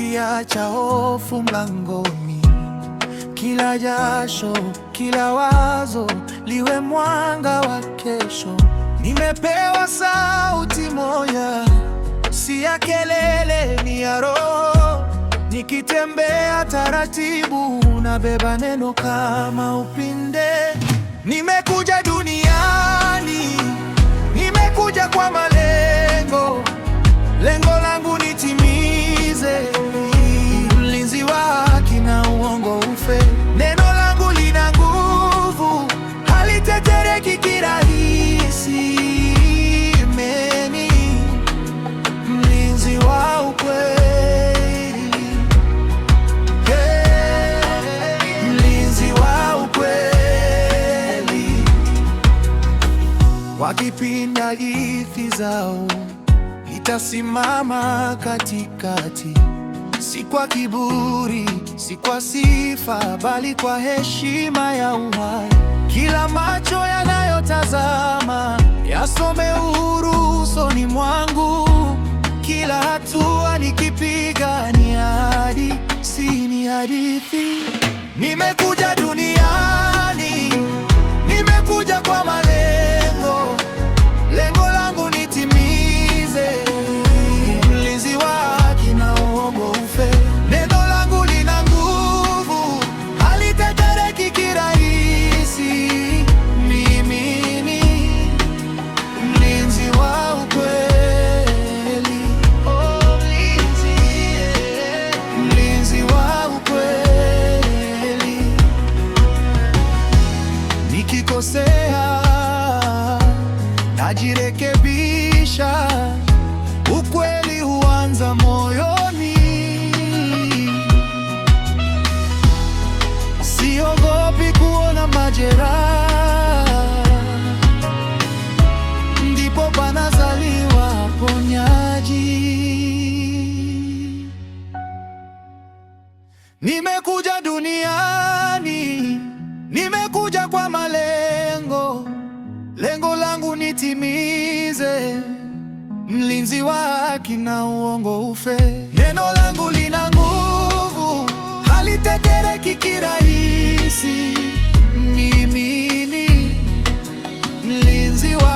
Nikiacha hofu mlangoni, kila jasho, kila wazo liwe mwanga wa kesho. Nimepewa sauti moja, si ya kelele, ni ya roho. Nikitembea taratibu, nabeba neno kama upinde. Nimekuja duniani, nimekuja kwa malengo, lengo langu nitimize, mlinzi wa haki na uongo ufe. Neno langu lina nguvu, halitetereki kirahisi. Mimi mlinzi wa ukweli, hey, mlinzi wa ukweli. Wakipinda hadithi zao, nitasimama katikati, si kwa kiburi, si kwa sifa, bali kwa heshima ya uhai. Kila macho yanayotazama yasome uhuru usoni mwangu. Kila hatua nikipiga ni ahadi, si ni hadithi. Nimekuja duniani, nimekuja kwa malengo, lengo langu nitimize, mlinzi wa haki na uongo ufe. Neno langu lina nguvu, halitetereki kirahisi. Mimi ni mlinzi wa ukweli, oh, mlinzi, yeah. Mlinzi wa ukweli. Nikikosea najirekebisha, ukweli huanza moyoni. Siogopi kuona majeraha, ndipo panazaliwa ponyaji. Nimekuja duniani, nimekuja kwa malengo, lengo langu nitimize, mlinzi wa haki na uongo ufe. Neno langu lina nguvu, halitetereki kirahisi. Mimi ni mlinzi wa